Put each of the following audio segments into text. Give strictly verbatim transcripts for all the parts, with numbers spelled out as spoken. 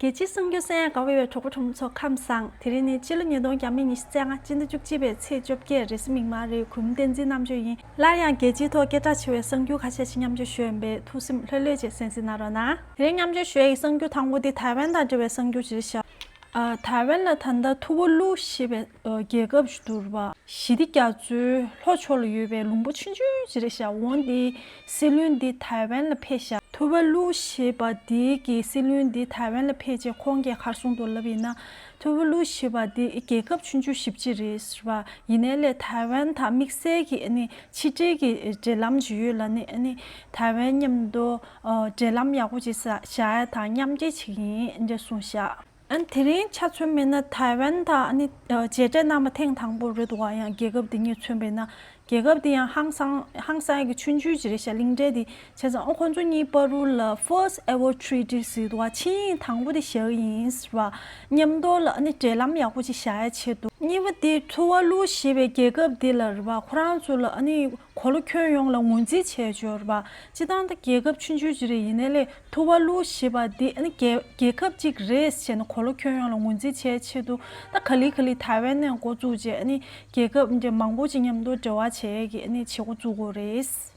རྒྱལ་སྤྱིའི་གསར་འགྱུར་གསན་ཡག་དགའ་བའི་གྲོགས་པོ་གྲོགས་མོ་ཚོ་ཁམས་བཟང་། དེ་རིང་ནི་ཕྱི་ལོ་ཉིས་སྟོང་ཉི་ཤུ་རྩ་ལྔ་སྤྱི་ཟླ་བཅུ་གཅིག་པའི་ཚེས་བཅོ་བརྒྱད་རེས་གཟའ་མིག་དམར་རེད། གུས་མོ་བསྟན་འཛིན་རྣམ་དཔྱོད་ཡིན། སླར་ཡང་རྒྱལ་སྤྱིའི་ཐོག་སྐད་གྲགས་ཆེ་བའི་གསར་འགྱུར་ཁ་ཤས་ཤིག་མཉམ་སྤྱོད་ཞུ་ཡིན་པས་ཐུགས་སེམས་ལྷོད་ལྷོད་བྱས་གསན་གཟིགས་གནང་རོགས་གནང་། དེ་རིང་མཉམ་སྤྱོད་ཞུ་ཡག་གི་གསར་འགྱུར་དང་པོ་དེ་ཐའེ་ཝན་དང་འབྲེལ་བའི་གསར་འགྱུར་ཅིག་རེད་ཤག་ཨ། ཐའེ་ཝན་ལ་ད་ལྟ་ཐུ་ཝ་ལུ་ཞེས་པའི་ཨ་རྒྱལ་ཁབ་ཞིག་འདུག་པ། ཞི་བདེ་རྒྱ་མཚོའི་ལྷོ་ཕྱོགས་ལ་ཡོད་པའི་ལུང་པ་ཆུང་ཆུང་ཅིག་རེད་ཤག་འོ་འདིའི་སྲིད་བློན་འདི་ཐའེ་ཝན་ལ་ཕེབས་ཤག་ཐུ་ཝ་ལུ་ཞེས་པ་འདི་གི་སྲིད་བློན་འདི་ཐའེ་ཝན་ལ་ཕེབས་རྗེས་ཁོང་གིས་ག་རེ་གསུངས་འདུག་ལབ་ཡིན་ན། ཐུ་ཝ་ལུ་ཞེས་པ་འདི་རྒྱལ་ཁབ་ཆུང་ཆུང་ཞེ་པོ་ཅིག་རེད་ཟེར་བ། ཡིན་ནའི་ལས་ཐའེ་ཝན་དང་དམིགས་བསལ་གྱི་ཨ་ནི་ཕྱི་འབྲེལ་གྱི་འབྲེལ་ལམ་ཅིག་ཡོད་ལ་ནི་ཨ་ནི་ཐའེ་ཝན་མཉམ་དུ་ཨ་འབྲེལ་ལམ་ཡག་པོ་ཅིག་བཞག་ཡ་དང་མཉམ་འབྲེལ་བྱེད་ཀྱི་ཡིན་འདྲ་གསུངས་ཤག་ཨ་ནི་དེ་རིང་ཆ་མཚོན་པ་ཡིན་ན་ཐའེ་ཝན་དང་ཨ་ནི་ཨ་མཇལ་འཕྲད་གནང་བ་ཐེངས་དང་པོ་རེད་འདུག་ག་ཡང་རྒྱལ་ཁབ་དེ་གཉིས་མཚོན་པ་ཡིན་ན། རྒྱལ་ཁབ་དེ་ཡང་ཧང་སང་ཧང་སང་ཡག་གི་ཆུང་ཆུང་ཅིག་རེད་ཤག་གླིང་ཕྲན་དེ། བྱས་ཙང་ཨ་ཁོང་ཚོ་གཉིས་བར་དུ་ལ་first ever treaty ཟེར་འདུག་ག་ཆིངས་ཡིག་དང་པོ་དེ་བཞག་གི་ཡིན་ཟེར་བ། མཉམ་དུ་ལ་ཨ་ནི་འབྲེལ་ལམ་ཡག་པོ་ཅིག་བཞག་ཡ་ཆེད་དུ། གཉིས་པ་དེ་ཐུ་ཝ་ལུ་ཞེས་པའི་རྒྱལ་ཁབ་དེ་ལ་རེད་པ། ཁོ་རང་ཚོ་ལ་ཨ་ནི་གོ་ལ་ཁྱོན་ཡོངས་ལ་ངོས་འཛིན་བྱས་ཡོད་རེད་པ། སྤྱིར་བཏང་ད་རྒྱལ་ཁབ་ཆུང་ཆུང་ཅིག་རེད། ཡིན་ནའི་ལས་ཐུ་ཝ་ལུ་ཞེས་པ་འདི་ཨ་ནི་རྒྱལ་རྒྱལ་ཁབ་ཅིག་རེད་ཟེར་ནས་གོ་ལ་ཁྱོན་ཡོངས་ལ་ངོས་འཛིན་བྱེད་ཆེད་དུ། ད་ག་ལེ་ག་ལེ་ཐའེ་ཝན་ནས་འགོ་བཙུགས་རྗེས་ཨ་ནི་རྒྱལ་ཁབ་འདི་མང་པོ་ཅིག་མཉམ་དུ་འབྲེལ་བ་བྱེད་ཀྱི་ཨ་ནི་བྱེད་འགོ་བཙུགས་དགོས་རེད། བྱས་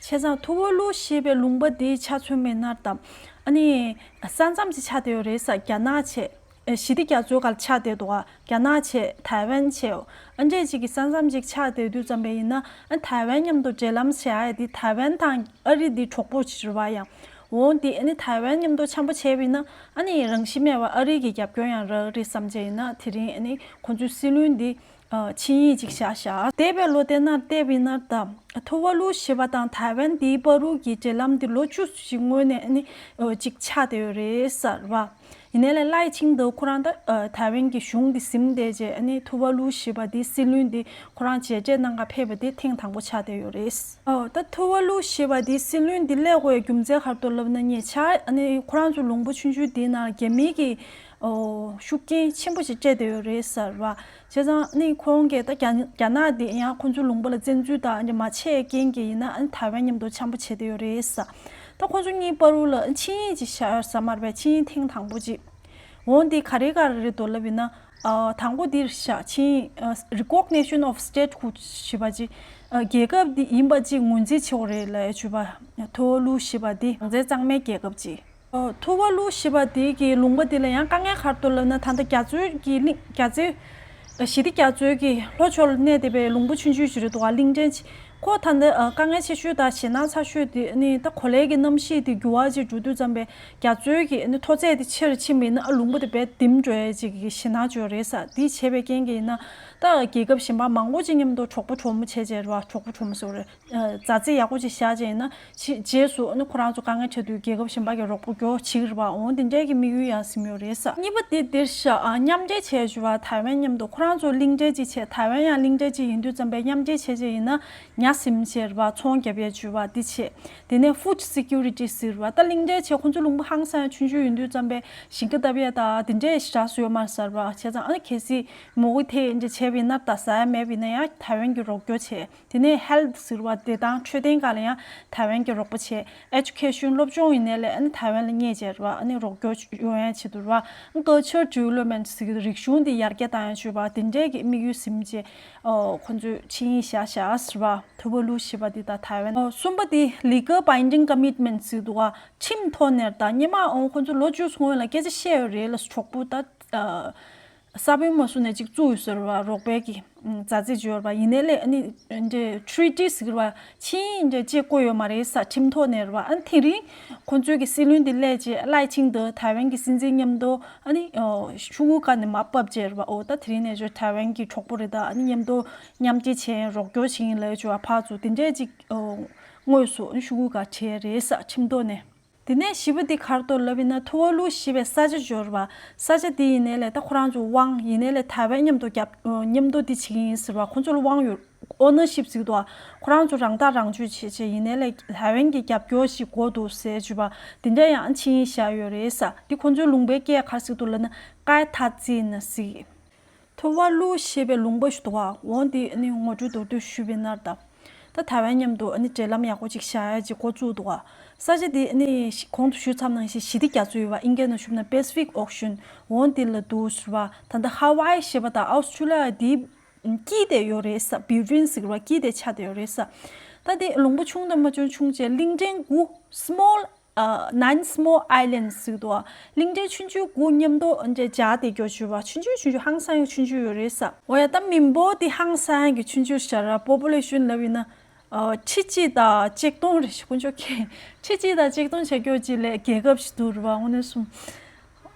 ཙང་ཐུ་ཝ་ལུ་ཞེས་པའི་ལུང་པ་འདི་ཆ་མཚོན་པ་ཡིན་ན་ད་ཨ་ནི་ས་མཚམས་ཅིག་ཆགས་བསྡད་ཡོད་རེད་ས། རྒྱ་ནག་བྱས། ཨ་ཞི་བདེ་རྒྱ་མཚོའི་སྒང་ཆགས་བསྡད་འདུག་ག་རྒྱ་ནག་བྱས། ཐའེ་ཝན་བྱས། ཨ་འདྲས་ཅིག་གི་ས་མཚམས་ཅིག་ཆགས་བསྡད་དུས་ཙམ་པ་ཡིན་ན། ཨ་ཐའེ་ཝན་མཉམ་དུ་འབྲེལ་ལམ་བྱེད་ཡ་དེ་ཐའེ་ཝན་དང་ཨ་རི་འདི་གྲོགས་པོ་ཅིག་རེད་པ། ཡང་འོ་འདི་ཨ་ནི་ཐའེ་ཝན་མཉམ་དུ་འཆམ་པོ་བྱས་པ་ཡིན་ན་ཨ་ནི་རང་བཞིན་མེད་པ་ཨ་རི་གི་རྒྱབ་སྐྱོར་ཡང་རག་གི་རེད་བསམ་བྱས་ཡིན་ན། དེ་རིང་ཨ་ནི་ཁོང་ཚོའི་སྲིད་བློན་འདི་ཨ་ཆིངས་ཡིག་ཅིག་བཞག་བཞག་འདས་པའི་ལོ་དེ་ནང་བལྟས་པ་ཡིན་ན་ད་ཐུ་ཝ་ལུ་ཞེས་པ་དང་ཐའེ་ཝན་འདིའི་བར་དུ་གི་འབྲེལ་ལམ་འདི་ལོ་བཅུ་ཞིག་སྔོན་ནས་ཨ་ནི་ཨ་ཅིག་ཆགས་བསྡད་ཡོད་རེད་ཟེར་བ། ཡིན་ནའི་ལས་ལའེ་ཆིང་ཏེ་ཁོ་རང་ད་ཨ་ཐའེ་ཝན་གྱི་གཞུང་འདི་ཟིན་བསྡད་རྗེས་ཨ་ནི་ཐུ་ཝ་ལུ་ཞེས་པ་འདི་སྲིད་བློན་འདི་ཁོ་རང་མཇལ་འཕྲད་གནང་ག་ཕེབས་པ་དེ་ཐེངས་དང་པོ་ཆགས་བསྡད་ཡོད་རེད། ཨོ་ད་ཐུ་ཝ་ལུ་ཞེས་པ་འདི་སྲིད་བློན་འདི་སླེབས་དགོས་རྒྱུ་མཚན་ག་རེ་འདུག་ལབ་ན། ཉེ་ཆར་ཨ་ནི་ཁོ་རང་ཚོ་ལུང་པ་ཆུང་ཆུང་འདི་ནང་རྒྱ་མི་གི་ཨོ་ཤུགས་རྐྱེན་ཆེན་པོ་ཞིག་སྤྲད་བསྡད་ཡོད་རེད་ཟེར་བ། བྱས་ཙང་ཨ་ནི་ཁོང་གིས་ད་རྒྱ་རྒྱ་ནག་འདི་ཡང་ཁོང་ཚོའི་ལུང་པ་ལ་བཙན་འཛུལ་དང་མ་བྱས་རྐྱེན་གྱིས་ཡིན་ན་ཨ་ནི་ཐའེ་ཝན་མཉམ་དུ་འཆམ་པོ་བྱས་བསྡད་ཡོད་རེད་ཟེར། ད་ཁོང་ཚོ་གཉིས་བར་དུ་ལ་ཆིངས་ཡིག་ཅིག་བཞག་ཡོད་ས་མ་རེད་པས། ཆིངས་ཡིག་ཐེངས་དང་པོ་ཅིག་འོ་འདི་ག་རེ་ག་རེ་རེད་འདུག་ལབ་ཡིན་ན། ཨ་དང་པོ་འདིར་བཞག་ཆིངས་ཨ་recognition of statehood ཞེས་པ་ཅིག་ཨ་རྒྱལ་ཁབ་འདི་ཡིན་པ་ཅིག་ངོས་འཛིན་བྱེད་དགོས་རེད་ལབ་ཡ་བྱས་པ། ཐུ་ཝ་ལུ་ཞེས་པ་འདི་གངས་ཅན་གཙང་མའི་རྒྱལ་ཁབ་ཅིག་ཨ་ཐུ་ཝ་ལུ་ཞེས་པ་འདི་གི་ལུང་པ་འདི་ལ་ཡང་དཀའ་ངལ་ག་རེ་འདུག་ལབ་ན། ད་ལྟ་རྒྱ་མཚོའི་གི་གླིང་རྒྱ་མཚོའི་ཞི་བདེ་རྒྱ་མཚོའི་གི་ལྷོ་ཕྱོགས་ལ་གནས་བསྡད་པའི་ལུང་པ་ཆུང་ཆུང་ཞིག་རེད་འདུག་ག་གླིང་ཕྲན་ཅིག་ཁོ་ད་ལྟ་ཨ་དཀའ་ངལ་ཆེ་ཤོས་དང་ཞེད་སྣང་ཚ་ཤོས་དེ་ནི་ད་གོ་ལའི་གི་གནམ་གཤིས་དེ་འགྱུར་བ་ཅིག་འགྲོ་དུས་ཙམ་པའི་རྒྱ་མཚོའི་གི་ནི་མཐོ་ཚད་དེ་ཆེ་རུ་ཕྱིན་པ་ཡིན་ན་ཨ་ལུང་པ་དེ་རྦད་ལྡིང་འགྲོ་ཡ་ཅིག་གི་ཞེད་སྣང་ཅིག་ཡོད་རེད་ས། དེ་བྱས་པའི་རྐྱེན་གྱིས་ཡིན་ན་ད་རྒྱལ་ཁབ་གཞན་པ་མང་པོ་ཅིག་མཉམ་དུ་གྲོགས་པོ་གྲོགས་མོ་བྱས་བྱས་རེད་བ། གྲོགས་པོ་གྲོགས་མོ་ཟེར་བ་རེད། ཨ་མཛའ་བརྩེ་ཡག་པོ་ཅིག་བཞག་བྱས་ཡིན་ན། ཕྱི་རྗེས་སུ་ཨ་ནི་ཁོ་རང་ཚོ་དཀའ་ངལ་འཕྲད་དུས་རྒྱལ་ཁབ་གཞན་པ་གི་རོགས་པ་རྒྱོབ་བྱེད་ཀྱི་རེད་བ། འོ་དེ་འདྲའི་གི་དམིགས་ཡུལ་ཡང་ཟིན་ཡོད་རེད་ས། གཉིས་པ་དེ་འདིར་བཞག་ཨ་མཉམ་འབྲེལ་བྱས་བྱས་བ། ཐའེ་ཝན་མཉམ་དུ་ཁོ་རང་ཚོ་གླིང་ཕྲན་ཅིག་བྱས། ཐའེ་ཝན་ཡང་གླིང་ཕྲན་ཅིག་ཡིན་དུས་ཙམ་པའི་མཉམ་འབྲེལ་བྱས་བྱས་ཡིན་ན་ཉ་ཟིན་བྱས་རེད་བ། ཚོང་རྒྱབ་ཡས་བྱས་བ་འདི་བྱས། དེ་ནས་food security ཟེར་བ། ད་གླིང་ཕྲན་བྱས་ཁོ་ཚོ་ལུང་པ་ཧང་སང་ཆུང་ཆུང་ཡིན་དུས་ཙམ་པའི་ཞིང་ཁ་བཏབ་ཡས་ད་དེ་འདྲའི་ཞེ་དྲག་བཟོས་ཡོད་མ་རེད་ཟེར་བ། བྱས་ཙང་ཨ་ནི་གལ་སྲིད་མུ་གེ་དེ་འདྲ་བྱས་པ་ཡིན་ན་ད་ཟ་ཡ་མེད་པ་ཡིན་ན་ཡང་ཐའེ་ཝན་གྱི་རོགས་སྐྱོར་བྱས། དེ་ནས་health ཟེར་བ་བདེ་ཐང་འཕྲོད་བསྟེན་སྒང་ལ་ཡང་ཐའེ་ཝན་གྱི་རོགས་པ་བྱས། education སློབ་སྦྱོང་ཡིན་ནའི་ལས་ཨ་ནི་ཐའེ་ཝན་ལ་བརྙས་བྱས་རེད་བ། ཨ་ནི་རོགས་སྐྱོར་ཡོང་ཡ་ཆེད་དུ་རེད་བ། culture development ཟེར་གྱི་རིག་གཞུང་དེ་ཡར་རྒྱས་བཏང་ཡ་ཆེད་བ། དེ་འདྲའི་གི་དམིགས་ཡུལ་ཟིན་བྱས་ཨོ་ཁོ་ཚོས་ཆིངས་ཡིག་བཞག་བཞག་ཟེར་བ། ཐུ་ཝ་ལུ་ཞེས་པ་འདི་དང་ཐའེ་ཝན། ཨོ་གསུམ་པ་དེ་legal binding commitment ཟེར་འདུག་བ། ཁྲིམས་ཐོག་ནས་ད་སྔོན་མ་ཨོ་ཁོ་ཚོ་ལོ་བཅུ་སྔོན་ལ་སྐད་ཆ་བཤད་ཡོད་རེད་ལ། གྲོགས་པོ་ད་ཨ། ས་བོན་མ་བཟོ་ནས་ཅིག་བཙུགས་ཡོད་ཟེར་བ། རོགས་པའི་གི་མཛའ་བརྩེ་བརྗོད་པ་ཡིན་ནའི་ལས་ཨ་ནི་འདྲེ་treaty ཟེར་བ་ཆིངས་ཡིག་འདྲེ་ཅེས་བཀོད་ཡོད་མ་རེད་ས། ཁྲིམས་ཐོག་ནས་རེད་བ། ཨ་ནི་དེ་རིང་ཁོང་ཚོའི་གི་སྲིད་བློན་འདི་སླེབས་རྗེས་ལའེ་ཆིང་ཏེ་ཐའེ་ཝན་གི་སྲིད་འཛིན་མཉམ་དུ་ཨ་ནི་ཤོག་གུ་ཁ་ནས་མར་ཕབ་རྗེས་རེད་བ། ཨོ་ད་དེ་རིང་ནས་བཟུང་ཐའེ་ཝན་གི་གྲོགས་པོ་རེད། ད་ཨ་ནི་མཉམ་དུ་མཉམ་འབྲེལ་བྱས་རོགས་སྐྱོར་བྱེད་ཡིན་ལབ་བྱས་བ་ཕར་ཚུར་དེ་འདྲས་ཅིག་དངོས་སུ་ཤོག་གུ་ཁ་བྲིས་རེད་ས། ཁྲིམས་ཐོག་ནས། དེ་ནས་བཞི་པ་འདི་ག་རེ་འདུག་ལབ་ཡིན་ན། ཐུ་ཝ་ལུ་ཞེས་པའི་ས་ཆ་འབྱོར་བ། ས་ཆ་འདི་ཡིན་ནའི་ལས་ད་ཁོ་རང་ཚོ་དབང་ཡིན་ནའི་ལས་ཐའེ་ཝན་མཉམ་དུ་རྒྱབ་མཉམ་དུ་འདི་བྱེད་ཀྱི་ཡིན་ཟེར་བ། ཁོ་ཚོ་ལ་དབང་ཡོད། ཨོ་ནར་ཤིབ་ཟེར་གྱི་འདུག་ཁོ་རང་ཚོ་རང་ཐག་རང་གཅོད་བྱེད་བྱེད་ཡིན་ནའི་ལས་ཐའེ་ཝན་གྱི་རྒྱབ་སྐྱོར་ཞིག་དགོས་འདུག་ཟེར་བྱས་བ། དེ་འདྲ་ཡང་ཆིངས་ཡིག་བཞག་ཡོད་རེད་ས། འདི་ཁོ་ཚོའི་ལུང་པའི་སྐད་ག་རེ་ཟེར་གྱི་འདུག་ལབ་ན། ཀའེ་ཐ་ཙི་ན་ཟེར། ཐུ་ཝ་ལུ་ཞེས་པའི་ལུང་པ་ཞིག་འདུག་ག་འོ་འདི་ཨ་ནི་ངོ་སྤྲོད་མདོར་བསྡུས་ཞུས་པ་ཡིན་ན་ད། ད་ཐའེ་ཝན་མཉམ་དུ་ཨ་ནི་འབྲེལ་ལམ་ཡག་པོ་ཅིག་བཞག་ཡ་ཅིག་འགོ་བཙུགས་འདུག་ག་ས་ཆ་དེ་ནི་གོང་དུ་ཞུས་ཚར་ནང་བཞིན་ཞི་བདེ་རྒྱ་མཚོ་ཡོད་པ། ཨིན་སྐད་ནང་ཞུས་ན་Pacific Ocean། འོན་ཏེ་ལ་དུ་ཟེར་བ་ད་ལྟ་ཧ་ཝའི་ཞེས་པ་དང་ཨའུ་སི་ཁྲུ་ལི་ཡ་དེའི་དཀྱིལ་དེ་ཡོད་རེད་ས། བིའུ་རིན་ཟེར་བ་དཀྱིལ་དེ་ཆགས་བསྡད་ཡོད་རེད་ས། ད་དེ་ལུང་པ་ཆུང་དང་མ་ཆུང་ཆུང་བྱས་གླིང་ཕྲན་དགུ། Small, uh, nine small islands ཟེར་འདུག་གླིང་ཕྲན་ཆུང་ཆུང་དགུ་མཉམ་དུ་འདྲ་སྦྱར་ཏེ་སྐྱོ་བཅུག་པ་ཆུང་ཆུང་ཆུང་ཆུང་ཧང་སང་ཡང་ཆུང་ཆུང་ཡོད་རེད་ས། འོ་ཡ་ད་མི་འབོར་དེ་ཧང་སང་གི་ཆུང་ཆུང་ཤར་ར་པོ་པུ་ལེ་ཤན་ལབ་ཡིན་ན། ཁྲི་གཅིག་དང་ཆིག་སྟོང་རེད་ཤག་དཀོན་མཆོག་མཁྱེན། ཁྲི་གཅིག་དང་ཆིག་སྟོང་བྱེད་སྐྱོ་གཅིག་ལས་རྒྱལ་ཁབ་ཞིག་འདུག་རེད་བ། དངོས་གནས་སོང་།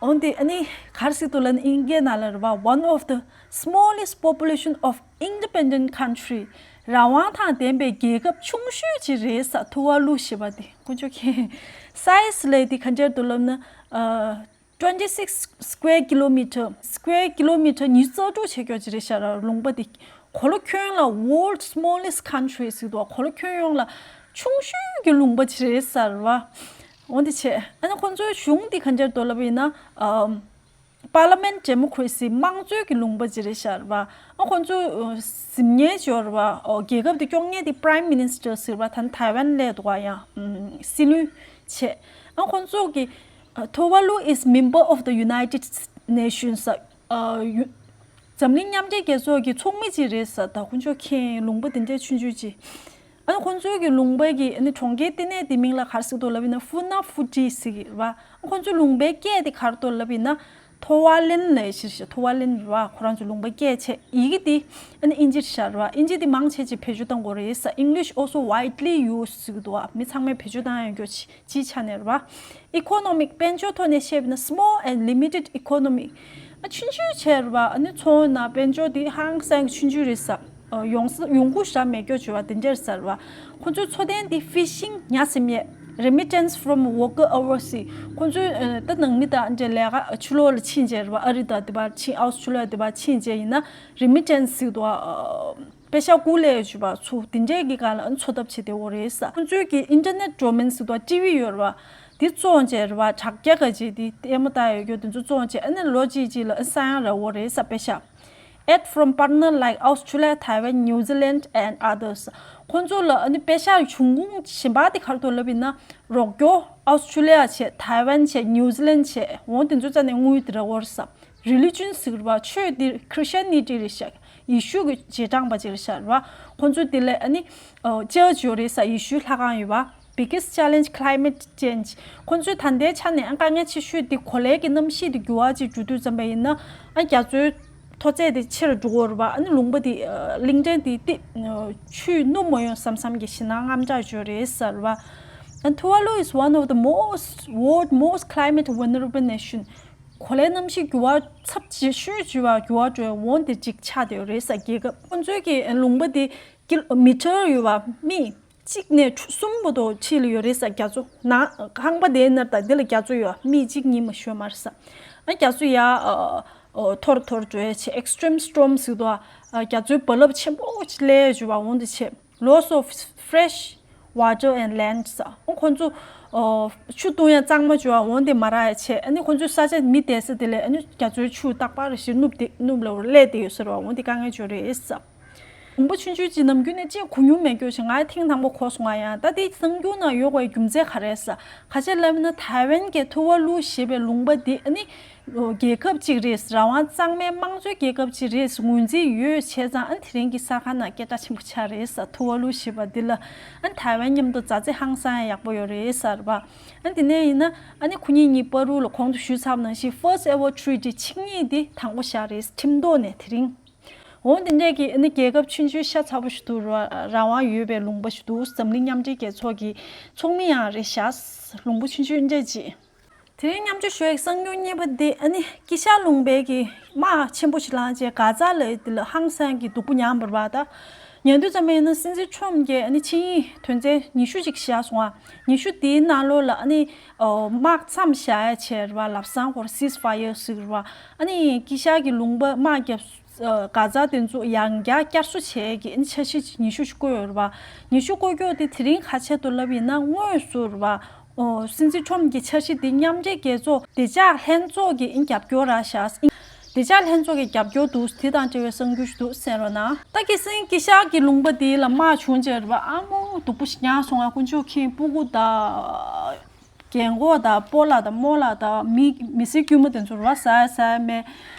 འོན་ཏེ་ཨ་ནི་གར་སྲིད་དུ་ལ་ནི་ཨིན་སྐད་ནང་ལ་རེད་བ། One of the smallest population of independent country. རང་དབང་དང་ལྡན་པའི་རྒྱལ་ཁབ་ཆུང་ཤོས་ཅིག་རེད་ས། ཐུ་ཝ་ལུ་ཞེས་པ་དེ་དཀོན་མཆོག་མཁྱེན། སའི་ཛི་ལས་དེ་ག་འདྲར་འདུག་ལབ་ན། ཨ། twenty six square kilometer, square kilometer ཉི་ཤུ་རྩ་དྲུག་བྱེད་ཀྱོག་ཅིག་རེད་ཤག་ར་ལུང་པ་འདི། གོ་ལ་ཁྱོན་ལ་world smallest country ཟེར་འདུག་གོ་ལ་ཁྱོན་ཡོངས་ལ་ཆུང་ཤོས་ཀྱི་ལུང་པ་ཅིག་རེད་ཟེར་བ། འོན་ཏེ་བྱས་ཨ་ནི་ཁོང་ཚོའི་གཞུང་འདི་ག་འདྲར་འདུག་ལབ་ཡིན་ན། ཨམ། Parliament democracy དམངས་གཙོའི་གི་ལུང་པ་ཅིག་རེད་ཤག་ར། ཨ་ཁོང་ཚོ་གཟིམ་མཁན་ཅིག་ཡོད་རེད་བ། ཨོ་རྒྱལ་ཁབ་དེ་སྐྱོང་མཁན་དེ་Prime Minister ཟེར་བ་ད་ནི་ཐའེ་ཝན་སླེབས་འདུག་ག་ཡང་སྲིད་བློན་བྱས། ཨ་ཁོང་ཚོ་གི Tuvalu is member of the United Nations. ཨ་ཡུ། འཛམ་གླིང་མཉམ་འབྲེལ་རྒྱལ་ཚོགས་ཀྱི་ཚོགས་མི་ཅིག་རེད་ས། ད་དཀོན་མཆོག་མཁྱེན། ལུང་པ་དེ་འདྲའི་ཆུང་ཆུང་ཅིག་ཨ་ནི་ཁོང་ཚོའི་གི་ལུང་པའི་གི་ཨ་ནི་གྲོང་ཁྱེར་ལྟེ་གནས་དེ་མིང་ལ་ག་རེ་ཟེར་འདུག་ལབ་ཡིན་ན་ཧྥུ་ན་ཧྥུ་ཏི་ཟེར་གི་རེད་བ། ཨ་ཁོང་ཚོའི་ལུང་པའི་སྐད་དེ་ག་རེ་འདུག་ལབ་ཡིན་ན། ཐོ་ཝ་ལན་ལབ་ཡ་ཅིག་རེད་ཤག་ཐོ་ཝ་ལན་རེད་བ། ཁོ་རང་ཚོའི་ལུང་པའི་སྐད་བྱས། ཡི་གེ་དེ་ཨ་ནི་ཨིན་ཇི་རེད་ཤག་རེད་བ། ཨིན་ཇི་དེ་མང་ཆེ་ཅིག་བེད་སྤྱོད་གཏོང་གི་རེད་ས། English also widely used ཟེར་གི་འདུག་བ། མི་ཚང་མས་བེད་སྤྱོད་གཏོང་ཡ་ཡོད་རྒྱུ་ཅིག་སྤྱིའི་ཆ་ནས་རེད་བ། Economic དཔལ་འབྱོར་ཐོག་ནས་བཤད་པ་ན་small and limited economy. ཨ་ཆུང་ཆུང་བྱས་རེད་བ། ཨ་ནི་ཚོང་ན་དཔལ་འབྱོར་དེ་ཧང་སང་གི་ཆུང་ཆུང་རེད་ས། ཡོང་ས་ཡོང་ཁུངས་ཞག་མེད་སྐྱོ་བྱུང་བ་དེ་འདྲ་རེད་ས་རེད་བ། ཁོ་ཚོའི་འཚོ་རྟེན་དེ་fishing ཉ་ཟིམ་ཡས། Remittance from worker overseas. ཁོ་ཚོའི་ད་ནང་མི་དང་འདྲ་ལས་ཀ་ཕྱི་ལོགས་ལ་ཕྱིན་བྱས་རེད་བ། ཨ་རི་དང་དེ་པར་ཕྱིན། ཨའུ་སི་ཁྲུ་ལི་ཡ་དེ་པར་ཕྱིན་བྱས་ཡིན་ན་remittance ཟེར་གི་འདུག་བ། པེ་ཤག་རྐུ་ལས་ཡོད་བྱུང་བ་ཚུ་དེ་འདྲས་ཀྱི་སྒང་ལ་འཚོ་ཐབས་བྱེད་བསྡད་ཡོད་རེད་ས། ཁོང་ཚོའི་གི་internet domain ཟེར་དུས་ཊི་ཝི་ཡོད་རེད་བ། དེ་བཙོང་བྱས་རེད་བ། དྲ་རྒྱ་ག་ཅིག་དེ་ལྟད་མོ་ལྟ་ཡོད་རྒྱུ་དེ་ཚོ་བཙོང་བྱས། ཨ་ནི་ལོ་གཅིག་གཅིག་ལ་ཨ་ས་ཡང་རག་ཡོད་རེད་ས་པེ་ཤག Aid from partner like Australia, Taiwan, New Zealand and others. ཁོང་ཚོ་ལ་ཨ་ནི་པེ་ཤག་གཞུང་ཁུངས་གཞན་པ་དེ་ག་རེ་འདུག་ལབ་ཡིན་ན་རོགས་སྐྱོར། ཨའུ་སི་ཁྲུ་ལི་ཡ་བྱས། ཐའེ་ཝན་བྱས། ནིའུ་ཛི་ལན་བྱས། འོ་དེ་ཚོ་རྩ་ནས་དངུལ་དེ་རག་ཡོད་རེད་ས། Religion ཟེར་བ་ཆོས་འདི་Christianity རེད་ཤག་ཡེ་ཤུ་གི་རྗེས་འབྲང་པ་ཅིག་རེད་ཤག་རེད་བ། ཁོང་ཚོ་དེ་ལས་ཨ་ནི་ཨོ་ཅར་ཆི་ཡོད་རེད་ས། ཡེ་ཤུའི་ལྷ་ཁང་ཡོད་བ། Biggest challenge climate change. ཁོང་ཚོའི་ད་ལྟའི་ཆ་ནས་ཨ་དཀའ་ངལ་ཆེ་ཤོས་དེ་གོ་ལའི་གི་གནམ་གཤིས་དེ་འགྱུར་བ་ཅིག་འགྲོ་དུས་ཙམ་པ་ཡིན་ན་ཨ་རྒྱ་མཚོའི་མཐོ་ཚད་དེ་ཆེ་རུ་འགྲོ་གི་རེད་བ། ཨ་ནི་ལུང་པ་དེ་ཨ་གླིང་ཕྲན་དེ་ཏི་ཨ་ཆུས་བསྣུབས་མ་ཡོང་བསམ་བསམ་གི་ཞེད་སྣང་དངངས་སྐྲག་ཡོད་རེད་ས་རེད་བ། And Tuvalu is one of the most, world most climate vulnerable nation. གོ་ལའི་གནམ་གཤིས་འགྱུར་བ་ཚབས་ཆེ་ཤོས་ཅིག་བ་འགྱུར་བ་འགྲོ་ཡ་འོ་དེ་གཅིག་ཆགས་བསྡད་ཡོད་རེད་ས། རྒྱལ་ཁབ་ཁོང་ཚོའི་གི་ལུང་པ་དེ་ཀི་ལོ་མི་ཊར་ཡོད་བ། སྨི་གཅིག་ནས་གསུམ་བར་དུ་ཕྱི་ལ་ཡོད་རེད་ས། རྒྱ་མཚོ་ནང་ཁང་པ་དེའི་ནང་དང་དེ་ལ་རྒྱ་མཚོ་ཡོད། སྨི་གཅིག་གཉིས་མ་ཤོད་མ་རེད་ས། ཨ་རྒྱ་མཚོ་ཡར་ཨ་ཨ་འཐོར་འཐོར་འགྲོ་ཡ་བྱས། Extreme storm ཟེར་དུས་ཨ་རྒྱ་མཚོའི་རྦ་རླབས་ཆེན་པོ་ཅིག་སླེབས་ཡོད་བ། འོ་དེ་བྱས། Loss of fresh water and land ཟེར། ཨོ་ཁོང་ཚོ་ཨོ་ཆུ་བཏུང་ཡ་གཙང་མ་བྱུང་བ་འོ་དེ་མ་རག་ཡ་བྱས། ཨ་ནི་ཁོང་ཚོའི་ས་ཆ་མི་བསྡད་ས་དེ་ལས་ཨ་ནི་རྒྱ་མཚོའི་ཆུ་རྟག་པར་ཞིག་ནུབ་དེ་ནུབ་ལ་སླེབས་བསྡད་ཡོད་ཟེར་བ། འོ་དེ་དཀའ་ངལ་ཅིག་རེད་ཟེར། ལུང་པ་ཆུང་ཆུང་ཅིག་ནམ་རྒྱུན་ནས་ཅིག་གོ་མྱོང་མེད་རྒྱུ་ཞིག་ང་ཐེངས་དང་པོ་གོ་སོང་ང་། ཡང་ད་དེ་གསར་འགྱུར་ནང་ཡོད་དགོས་རྒྱུ་མཚན་ག་རེ་ཟེར། ག་ཅི་ལབ་ན་ཐའེ་ཝན་གྱི་ཐུ་ཝ་ལུ་ཞེས་པའི་ལུང་པ་འདི་ཨ་ནི་རྒྱལ་ཁབ་ཅིག་རེད། རང་དབང་གཙང་མའི་དམངས་གཙོའི་རྒྱལ་ཁབ་ཅིག་རེད་ངོས་འཛིན་ཡོད་བྱས་ཙང་ཨ་ནི་དེ་རིང་གི་གསར་ཁང་ནང་སྐད་གྲགས་ཆེན་པོ་ཆགས་རེད་ཟེར། ཐུ་ཝ་ལུ་ཞེས་པ་འདི་ལ་ཨ་ནི་ཐའེ་ཝན་མཉམ་དུ་མཛའ་བརྩེ་ཧང་སང་ཡག་པོ་ཡོད་རེད་ཟེར་བ། ཨ་ནི་དེ་ནས་ཡིན་ན་ཨ་ནི་ཁོ་གཉིས་གཉིས་བར་དུ་ལ་གོང་དུ་ཞུས་ཚར་བ་ནང་བཞིན་first ever treaty ཆིངས་ཡིག་འདི་དང་པོ་བཞག་རེད་ཁྲིམས་ཐོག་ནས་དེ་རིང་། འོ་འདི་འདྲས་ཀྱི་ཨ་ནི་རྒྱལ་ཁབ་ཆུང་ཆུང་ཤ་ཚ་པོ་ཞིག་འདུག་རང་དབང་ཡོད་པའི་ལུང་པ་ཞིག་འདུག་འཛམ་གླིང་མཉམ་འབྲེལ་རྒྱལ་ཚོགས་ཀྱི་ཚོགས་མི་ཡང་རེད་ཤག་ལུང་པ་ཆུང་ཆུང་འདྲས་ཅིག་དེ་རིང་མཉམ་སྤྱོད་ཞུ་ཡག་གསར་འགྱུར་གཉིས་པ་འདི་ཨ་ནི་དཀྱིལ་ཤར་ལུང་པའི་གི་དམག་ཆེན་པོ་ཞིག་ལངས་རྗེས་གྷ་ཛ་ལ་དེ་ལ་ཧང་སང་གི་སྡུག་པོ་མྱངས་པ་རེད་བ། ད་ཉན་དུས་ཙམ་པ་ཡིན་ན་སྲིད་འཛིན་ཁྲོམ་གྱིས་ཨ་ནི་ཆིངས་ཡིག་དོན་ཚན་ཉི་ཤུ་ཅིག་བཞག་སོང་བ། ཉི་ཤུ་དེའི་ནང་ལོགས་ལ་ཨ་ནི་དམག་མཚམས་བཞག་ཡ་བྱས་རེད་བ། ལམ་སང་ཁོར་ceasefire ཟེར་བ། ཨ་ནི་དཀྱིལ་ཤར་གྱི་ལུང་པ་དམག་བརྒྱབ། གྷ་ཛ་དེ་ཚོ་ཡང་བསྐྱར་བསྐྱར་གསོ་བྱེད་ཀྱི་ཨིན་འཆར་གཞི་ཉི་ཤུ་ཞིག་བཀོད་ཡོད་རེད་བ། ཉི་ཤུ་བཀོད་རྒྱུ་དེ་དེ་རིང་ཁ་ཆེ་དུ་ལབ་ཡིན་ན་དངོས་སུ་རེད་བ། ཨོ་སྲིད་འཛིན་ཁྲོམ་གྱི་འཆར་གཞི་དེ་མཉམ་འབྲེལ་རྒྱལ་ཚོགས་བདེ་འཇགས་ལྷན་ཚོགས་ཀྱི་ཨིན་རྒྱབ་སྐྱོར་རག་ཤག་ཨིན། བདེ་འཇགས་ལྷན་ཚོགས་ཀྱི་རྒྱབ་སྐྱོར་འདུག་དེ་དང་འབྲེལ་བའི་གསར་འགྱུར་ཞིག་འདུག་གསན་རོགས་གནང་། ད་གི་སིན་གི་ཤག་གི་ལུང་པ་དེ་ལ་དམག་བྱུང་བྱས་རེད་པ། ཨ་མོ་སྡུག་པོ་ཞིག་མྱངས་སོང་། ང་དཀོན་མཆོག་མཁྱེན། སྤུ་གུ་དང་རྒན་གོག་དང་སྤོ་ལགས་དང་རྨོ་ལགས་དང་མི་མི་སེར་དཀྱུས་མ་དེ་ཚོ་རེད་པ། ཟ་ཡ་ཟ་ཡ་མེད།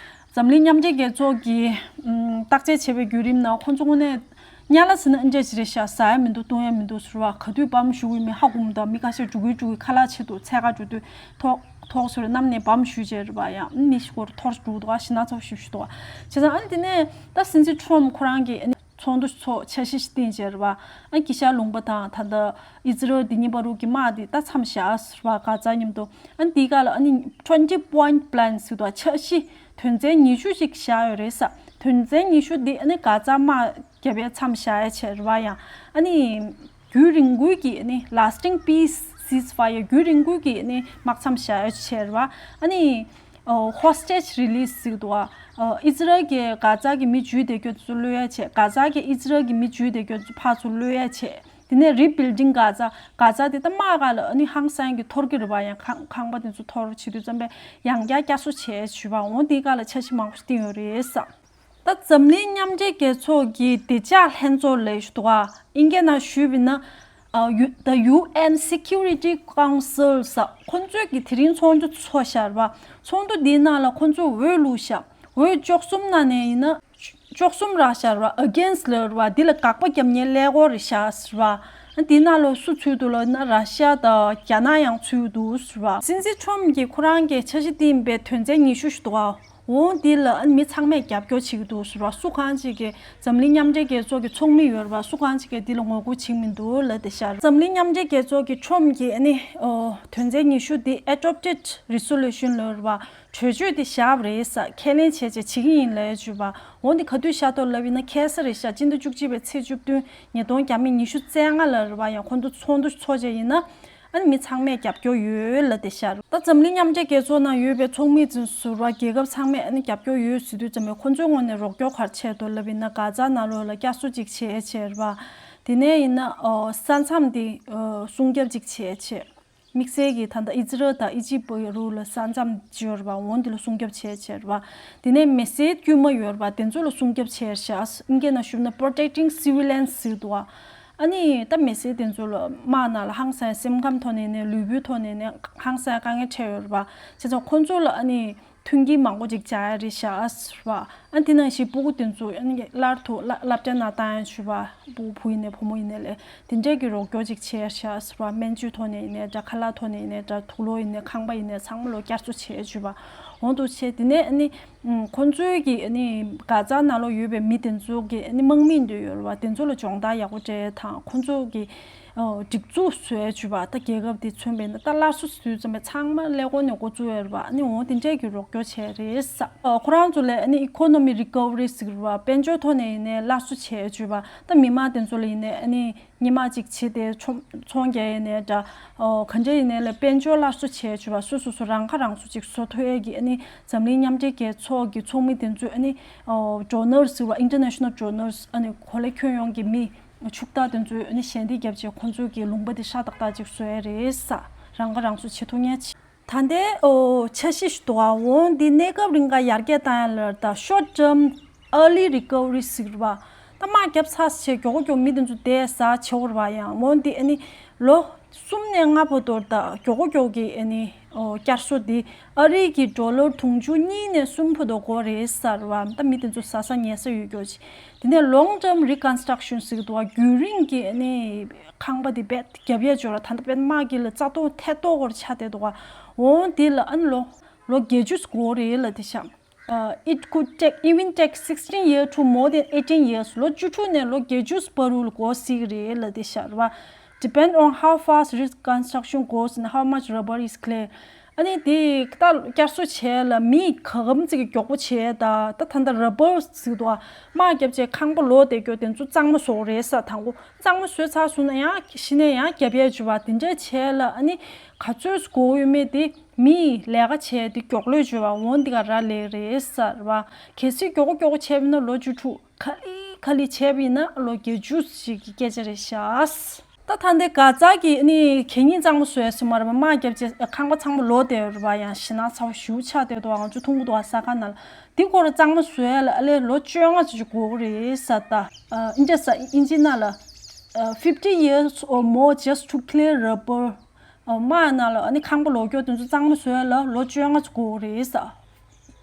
འཛམ་གླིང་མཉམ་འབྲེལ་རྒྱལ་ཚོགས་ཀྱིས་ཨམ་བརྟག་དཔྱད་བྱས་པའི་བརྒྱུད་རིམ་ནང་ཁོང་ཚོ་དངོས་གནས་ཉལ་ལ་ཟིན་ན་ཨ་འདྲས་ཞིག་རེད་ཤག་ཟ་ཡ་མི་འདུག་འཐུང་ཡ་མི་འདུག་ཟེར་བ། ག་དུས་བམ་བཞུགས་ཡོད་མེད་ཧ་གོ་མི་འདུག་མི་ཁ་ཤས་འགྲོ་གི་འགྲོ་གི་ཁ་ལག་ཆེད་དུ་འཚོལ་ག་འགྲོ་དུས་ཐོག་ཐོག་ཚོ་རེ་གནམ་ནས་བམ་བཞུས་བྱས་རེད་པ། ཡང་མི་ཞིག་སྐོར་འཐོར་འགྲོ་འདུག་ཞེ་ན་ཚ་པོ་ཞིག་ཞུ་འདུག་བྱས་ཙང་ཨ་ནི་དེ་ནས་ད་སྲིད་འཛིན་ཁྲོམ་ཁོ་རང་གིས་ཨ་ནི་ཚོགས་འདུ་ཚོགས་འཆར་གཞི་ཞིག་བཏིང་བྱས་རེད་པ། ཨ་གི་ཤག་ལུང་པ་དང་ད་ལྟ་ཨི་ཛི་རལ་འདི་གཉིས་བར་དུ་གི་དམག་འདི་ད་མཚམས་བཞག་ཟེར་བ། གྷ་ཛ་མཉམ་དུ་ཨ་ནི་དེའི་སྐབས་ལ་ཨ་ནི་twenty point plan ཟེར་འདུག་འཆར་གཞི་དོན་ཚན་ཉི་ཤུ་ཞིག་བཞག་ཡོད་རེད་ས། དོན་ཚན་ཉི་ཤུ་འདི་ཨ་ནི་གྷ་ཛ་དམག་རྒྱབ་ཡ་མཚམས་བཞག་ཡ་བྱས་རེད་པ། ཡང་ཨ་ནི་རྒྱུན་རིང་པོའི་གི་ཨ་ནི་lasting peace ceasefire རྒྱུན་རིང་པོའི་གི་ཨ་ནི་དམག་མཚམས་བཞག་ཡ་བྱས་རེད་པ། ཨ་ནི་ཨོ་hostage release ཟེར་འདུག་ག་ཨོ་ཨི་ཛི་རལ་གྱིས་གྷ་ཛ་གི་མི་འཇུས་བསྡད་རྒྱུ་ཚོ་གློད་ཡ་བྱས། གྷ་ཛ་གིས་ཨི་ཛི་རལ་གྱི་མི་འཇུས་བསྡད་རྒྱུ་ཚོ་ཕར་ཚུར་གློད་ཡ་བྱས། དེ་ནས་rebuilding Gaza གྷ་ཛ་དེ་ད་དམག་སྒང་ལ་ཨ་ནི་ཧང་སང་གི་འཐོར་གི་རེད་པ། ཡང་ཁང་ཁང་པ་དེ་ཚོ་འཐོར་བྱེད་དུས་ཙམ་པས་ཡང་བསྐྱར་བསྐྱར་གསོ་བྱས་བྱུས་པ། འོ་དེའི་སྐབས་ལ་འཆར་གཞི་མང་པོ་ཞིག་བཏིང་ཡོད་རེད་ས། ད་འཛམ་གླིང་མཉམ་འབྲེལ་རྒྱལ་ཚོགས་ཀྱི་བདེ་འཇགས་ལྷན་ཚོགས་ལབ་ཞིག་འདུག་ག་ཨིན་སྐད་ནང་ཞུས་པ་ཡིན་ན། ཨ་ཡུ་the U N Security Council ཟེར། ཁོང་ཚོས་ཀྱི་དེ་རིང་ཚོགས་འདུ་ཚོགས་བཞག་རེད་པ། ཚོགས་འདུ་འདིའི་ནང་ལ་ཁོང་ཚོས་འོས་བླུགས་བཞག་འོས་བཅུ་གསུམ་ནང་ནས་ཡིན་ན་བཅུ་གསུམ་རག་བཞག་རེད་པ། Against ལབ་རེད་པ། འདི་ལ་དགག་པ་བརྒྱབ་མཁན་ཀླད་ཀོར་རེད་བཞག་ཟེར་བ། ཨ་འདིའི་ནང་ལ་སུ་ཚུད་འདུག་ལབ་ན་ར་ཤ་ཡ་དང་རྒྱ་ནག་ཡང་ཚུད་འདུག་ཟེར་བ། སྲིད་འཛིན་ཁྲོམ་གྱིས་ཁོ་རང་གི་འཆར་གཞི་བཏིང་པའི་དོན་ཚན་ཉི་ཤུ་ཞིག་འདུག་ག་འོ་འདི་ལ་ཨ་ནི་མི་ཚང་མས་རྒྱབ་སྐྱོར་བྱེད་ཀྱི་འདུག་ཟེར་བ། སུ་གང་ཅིག་གིས་འཛམ་གླིང་མཉམ་འབྲེལ་རྒྱལ་ཚོགས་ཀྱི་ཚོགས་མི་ཡོད་རེད་པ། སུ་གང་ཅིག་གིས་འདི་ལ་ངོ་རྒོལ་བྱེད་ཀྱི་མི་འདུག་ལབ་བསྡད་ཤག་འཛམ་གླིང་མཉམ་འབྲེལ་རྒྱལ་ཚོགས་ཀྱི་ཁྲོམ་གྱིས་ཨ་ནི་ཨོ་དོན་ཚན་ཉི་ཤུ་འདི་adopted resolution ལབ་རེད་པ། གྲོས་ཆོད་འདི་བཞག་པ་རེད་ས། ཁས་ལེན་བྱས་བྱས་བྱེད་ཀྱི་ཡིན་ལབ་བྱས་པ། འོ་འདི་ག་དུས་བཞག་འདུག་ལབ་ཡིན་ན་ཁ་སང་རེད་ཤག་སྤྱི་ཟླ་བཅུ་གཅིག་པའི་ཚེས་བཅུ་བདུན་ཉིས་སྟོང་བརྒྱ་མེད་ཉི་ཤུ་རྩ་ལྔ་ལ་རེད་པ། ཡང་ཁོང་ཚོ་ཚོགས་འདུ་ཚོགས་བྱས་ཡིན་ན། ཨ་ནི་མི་ཚང་མས་རྒྱབ་སྐྱོར་ཡོད་ལབ་བསྡད་ཤག་ད་འཛམ་གླིང་མཉམ་འབྲེལ་རྒྱལ་ཚོགས་ནང་ཡོད་པའི་ཚོགས་མི་ཚོས་ཟེར་བ། རྒྱལ་ཁབ་ཚང་མས་ཨ་ནི་རྒྱབ་སྐྱོར་ཡོད་ཟེར་དུས་ཙམ་པས་ཁོང་ཚོའི་ངོས་ནས་རོགས་སྐྱོར་ག་རེ་བྱས་འདུག་ལབ་ཡིན་ན། གྷ་ཛ་ནང་ལོགས་ལ་བསྐྱར་གསོ་ཅིག་བྱས་བྱས་རེད་པ། དེ་ནས་ཡིན་ན་ཨོ་ས་མཚམས་དེ་ཨོ་སྲུང་སྐྱོབ་ཅིག་བྱས་བྱས། དམིགས་བསལ་གྱིས་ད་ལྟ་ཨི་ཛི་རལ་དང་ཨི་ཇིབ་བར་དུ་ལ་ས་མཚམས་ཅིག་ཡོད་རེད་པ། འོ་འདི་ལ་སྲུང་སྐྱོབ་བྱས་བྱས་རེད་པ། དེ་ནས་མི་སེར་དཀྱུས་མ་ཡོད་རེད་པ། དེ་ཚོ་ལ་སྲུང་སྐྱོབ་བྱས་བྱས། ཨིན་སྐད་ནང་ཞུས་ན་protecting civilians ཟེར་འདུག་ག་ཨ་ནི་ད་མི་སེར་དེ་ཚོ་ལ་དམག་ནང་ལ་ཧང་སང་སེམས་ཁམས་ཐོག་ནས་ཡིན་ནའི་ལུས་པོའི་ཐོག་ནས་ཡིན་ནའི་ཧང་སང་དཀའ་ངལ་འཕྲད་ཡོད་རེད་པ། བྱས་ཙང་ཁོང་ཚོ་ལ་ཨ་ནི་མཐུན་རྐྱེན་མང་པོ་ཅིག་སྦྱར་ཡ་རེད་ཤག་ཟེར་བ། ཨ་དེ་ནང་བཞིན་སྤུ་གུ་དེ་ཚོ་ཨ་ནི་སླར་དུ་སླ་སློབ་གྲྭའི་ནང་བཏང་ཡ་བྱས་པ། སྤུ་གུ་བུ་ཡིན་ནའི་བུ་མོ་ཡིན་ནའི་ལས་དེ་འདྲས་ཀྱི་རོགས་སྐྱོར་ཅིག་བྱས་ཤག་ཟེར་བ། སྨན་བཅོས་ཐོག་ནས་ཡིན་ནའི་འདྲ། ཁ་ལག་ཐོག་ནས་ཡིན་ནའི་འདྲ། དུག་ལོག་ཡིན་ནའི་ཁང་པ་ཡིན་ནའི་ཚང་མ་ལོ་བསྐྱར་གསོ་བྱས་བྱས་པ། འོ་འདུག་བྱས། དེ་ནས་ཨ་ནི་ཁོང་ཚོའི་གི་ཨ་ནི་གྷ་ཛ་ནང་ལོགས་ཡོད་པའི་མི་དེ་ཚོ་གི་ཨ་ནི་དམག་མི་འདི་ཡོད་རེད་པ། དེ་ཚོ་ལ་སྦྱོང་བརྡར་ཡག་པོ་སྤྲད་དང་། ཁོང་ཚོ་གི་ཨོ་སྒྲིག་འཛུགས་བཟོས་བྱས་པ། ད་རྒྱལ་ཁབ་དེ་མཚོན་པས་ན་ད་སླར་གསོ་བཟོས་ཙམ་པས་ཚང་མ་ཀླད་ཀོར་ནས་འགོ་བཙུགས་ཡོད་རེད་པ། ཨ་ནི་འོ་དེ་འདྲས་ཀྱི་རོགས་སྐྱོར་བྱས་རེད་ས། ཨོ་ཁོ་རང་ཚོ་ལ་ཨ་ནི་economy recovery ཟེར་བ། དཔལ་འབྱོར་ཐོག་ནས་ཡིན་ནའི་སླར་གསོ་བྱས་བྱས་པ། ད་མི་མང་དེ་ཚོ་ལ་ཡིན་ནའི་ཨ་ནི་སྔོན་མ་ཅིག་བྱས་ཏེ་ཚོང་ཚོང་རྒྱག་ཡིན་ནའི་འདྲ། ཨོ་ག་འདྲས་ཡིན་ནའི་ལ་དཔལ་འབྱོར་སླར་གསོ་བྱས་བྱས་པ། སོ་སོ་སོ་རང་ཁ་རང་གསོ་ཅིག་བཟོ་ཐུབ་ཡས་ཀྱི་ཨ་ནི་འཛམ་གླིང་མཉམ་འབྲེལ་རྒྱལ་ཚོགས་ཀྱི་ཚོགས་མི་དེ་ཚོས་ཨ་ནི་ཨོ་donors ཟེར་བ། international donors ཨ་ནི་གོ་ལའི་ཁྱོན་ཡོངས་ཀྱི་མི་ཕྱུག་བདག་དེ་ཚོས་ཨ་ནི་ཞལ་འདེབས་བརྒྱབ་བྱས་ཁོང་ཚོའི་གི་ལུང་པ་དེ་ཧྲ་ཏག་ཏག་ཅིག་བཟོ་ཡ་རེད་ས། རང་ཁ་རང་གསོ་བྱེད་ཐུབ་མཁན་ཅིག་ད་ལྟའི་ཨོ་འཆར་གཞི་ཞིག་འདུག་ག་འོ་འདི་གནས་སྐབས་རིང་ག་ཡར་རྒྱས་བཏང་ཡ་ལ་ད་short term early recovery ཟེར་བ། ད་དམག་བརྒྱབ་ཚར་བྱས་མགྱོགས་པོ་མགྱོགས་པོ་མི་དེ་ཚོ་བསྡད་ས་བྱེད་དགོས་རེད་པ། ཡང་འོ་འདི་ཨ་ནི་ལོ་གསུམ་ནས་ལྔ་བར་དུ་ད་མགྱོགས་པོ་མགྱོགས་ཀྱི་ཨ་ནི་ཨོ་བསྐྱར་གསོ་འདི་ཨ་རི་གི་ཌོ་ལར་དུང་ཕྱུར་གཉིས་ནས་གསུམ་བར་དུ་དགོས་རེད་ཟེར་བ། ད་མི་དེ་ཚོ་ཟ་ས་ཉལ་ས་ཡོད་རྒྱུ་ཅིག་དེ་ནས་long term reconstruction ཟེར་གྱི་འདུག་ག་རྒྱུན་རིང་གི་ཨ་ནི་ཁང་པ་དེ་རྦད་རྒྱབ་ཡས་འབྱོར་བ། ད་ལྟ་རྦད་དམག་གི་ལ་རྩ་ཐོག་ཐད་གཏོགས་སྐོར་ཆགས་བསྡད་འདུག་ག་འོ་འདི་ལ་ཨ་ནི་ལོ་ལོ་བརྒྱད་ཅུ་དགོས་རེད་ལབ་བསྡད་ཤག Uh, it could take, even take sixteen years to more than eighteen years. ལོ་བཅུ་དྲུག་ནས་ལོ་བརྒྱད་ཅུ་བར་དུ་ལ་འགོར་སྲིད་ཀྱི་རེད་ལབ་བསྡད་ཤག་རེད་པ། Depend on how fast reconstruction goes and how much rubble is cleared. ཨ་ནི་དེ་ད་བསྐྱར་གསོ་བྱས་ལ་མི་ག་གམ་ཙིག་གི་མགྱོགས་པོ་བྱས་ད། ད་ད་ལྟ་rubble ཟེར་འདུག་ག་དམག་བརྒྱབ་བྱས་ཁང་པ་ལོག་བསྡད་རྒྱུ་དེ་ཚོ་གཙང་མ་བཟོ་དགོས་རེད་ས། དང་པོ་གཙང་མ་བཟོས་ཚར་སོང་ན་ཡང་གཞི་ནས་ཡང་རྒྱབ་ཡས་འབྱོར་བ་དེ་འདྲ་བྱས་ལ། ཨ་ནི་ག་ཚོད་དགོས་ཡོད་མེད་དེ་མིས་ལས་ཀ་བྱས་དེ་མགྱོགས་ལོས་འབྱོར་བ་འོ་འདི་ག་རག་ལས་རེད་ཟེར་བ། གལ་སྲིད་མགྱོགས་པོ་མགྱོགས་པོ་བྱས་པ་ཡིན་ན་ལོ་བཅུ་དྲུག་ག་ལེ་ག་ལེ་བྱས་པ་ཡིན་ན་ལོ་བརྒྱད་ཅུ་ཞིག་གི་སྐད་ཆ་རེད་ཤག་ད་ད་ལྟའི་གྷ་ཛ་གི་ནི་གད་སྙིགས་གཙང་མ་བཟོ་ཡ་ཟེར་མ་རེད་པ། དམག་བརྒྱབ་རྗེས་ཁང་པ་ཚང་མ་ལོག་བསྡད་ཡོད་རེད་པ། ཡང་ཞེད་སྣང་ཚ་པོ་ཞེ་པོ་ཆགས་བསྡད་འདུག་ང་ཚོ་མཐོང་གི་འདུག་ས་ཁ་ནང་ལ། དེ་སྐོར་གཙང་མ་བཟོ་ཡ་ལ་ཨ་ལས་ལོ་བཅོ་ལྔ་ཙམ་ཅིག་འགོར་གི་རེད་ཟེར། ད་ཨིན་ཇི་ས་ཨིན་ཇི་ནང་ལ་fifty years or more just to clear rubble། དམག་ནང་ལ་ཨ་ནི་ཁང་པ་ལོག་སྐྱོར་དེ་ཚོ་གཙང་མ་བཟོ་ཡ་ལ་ལོ་བཅོ་ལྔ་ཙམ་འགོར་གི་རེད་ཟེར།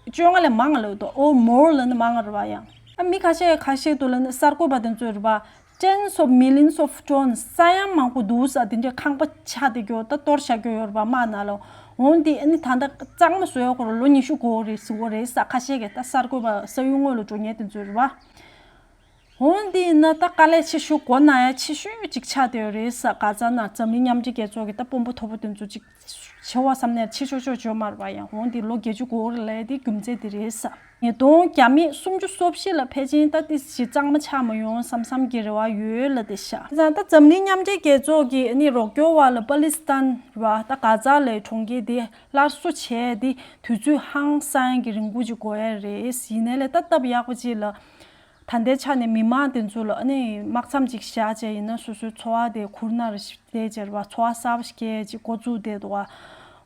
བཅོ་ལྔ་ལས་མང་ང་ལབ་འདུག or more ལབ་ན་མང་ང་རེད་པ། ཡང་ཨ་མི་ཁ་ཤས་ཁ་ཤས་འདུག་ལབ་ན་གསར་འགོད་པ་དེ་ཚོས་རེད་པ། Tens of millions of tons། ས་ཡ་མང་པོ་འདུག་ཟེར། དེ་འདྲའི་ཁང་པ་ཆགས་བསྡད་ཀྱི་ཡོད། ད་གཏོར་བཞག་གི་ཡོད་རེད་པ་དམག་ནང་ལ། འོན་ཏེ་ཨ་ནི་ད་ལྟ་གཙང་མ་བཟོ་ཡ་སྐོར་ལ་ལོ་ཉི་ཤུ་འགོར་གི་རེད་ཟེར་གྱི་ཡོད་རེད་ཟེར། ཁ་ཤས་ཀྱིས། ད་གསར་འགོད་པ་ས་ཡུལ་དངོས་ལ་འགྲོ་མཁན་དེ་ཚོས་རེད་པ། འོན་ཏེ་ཡིན་ན་ད་དཀའ་ལས་ཆེ་ཤོས་མགོ་ན་ཡ་ཆེ་ཤོས་ཅིག་ཆགས་བསྡད་ཡོད་རེད་ཟེར། གྷ་ཛ་ནང་འཛམ་གླིང་མཉམ་འབྲེལ་རྒྱལ་ཚོགས་ཀྱི་ད་དཔོན་པོ་མཐོ་པོ་དེ་ཚོ་ཅིག་ཆེ་བ་བསམ་ནས་ཆེ་ཤོས་ཤོས་བརྗོད་མ་རེད་པ། ཡང་འོན་ཏེ་ལོ་བརྒྱད་ཅུ་འགོར་ལབ་དེ་རྒྱུ་མཚན་དེ་རེད་ཟེར། ཉིས་སྟོང་བརྒྱ་མེད་སུམ་ཅུ་སོ་བཞི་ལ་ཕལ་ཆེར་ད་ཏི་ཞིག་གཙང་མ་ཆགས་མ་ཡོང་བསམ་བསམ་གྱི་རེ་བ་ཡོད་ལབ་དེ་ཤག་བྱས་ཙང་ད་འཛམ་གླིང་མཉམ་འབྲེལ་རྒྱལ་ཚོགས་ཀྱི་ནི་རོགས་སྐྱོར་བ་ལ་པ་ལི་སི་ཐན་རེད་པ། ད་གྷ་ཛ་ལའི་གྲོང་ཁྱེར་དེ་སླར་གསོ་བྱས་དེ་དུས་ཚོད་ཧང་སང་གི་རིང་པོ་ཅིག་འགོར་ཡ་རེད། ཡིན་ནའི་ལས་ད་སྟབས་ཡག་པོ་ཅིག་ལ། ད་ལྟའི་ཆ་ནས་མི་མང་དེ་ཚོ་ལ་ཨ་ནི་དམག་མཚམས་ཅིག་བཞག་བྱས་ཡིན་ན་སོ་སོའི་འཚོ་བ་དེ་ཁུར་ནར་བསྡད་བྱས་རེད་པ། འཚོ་བ་གསར་པ་ཞིག་སྐྱེལ་ཅིག་འགོ་བཙུགས་བསྡད་འདུག་པ།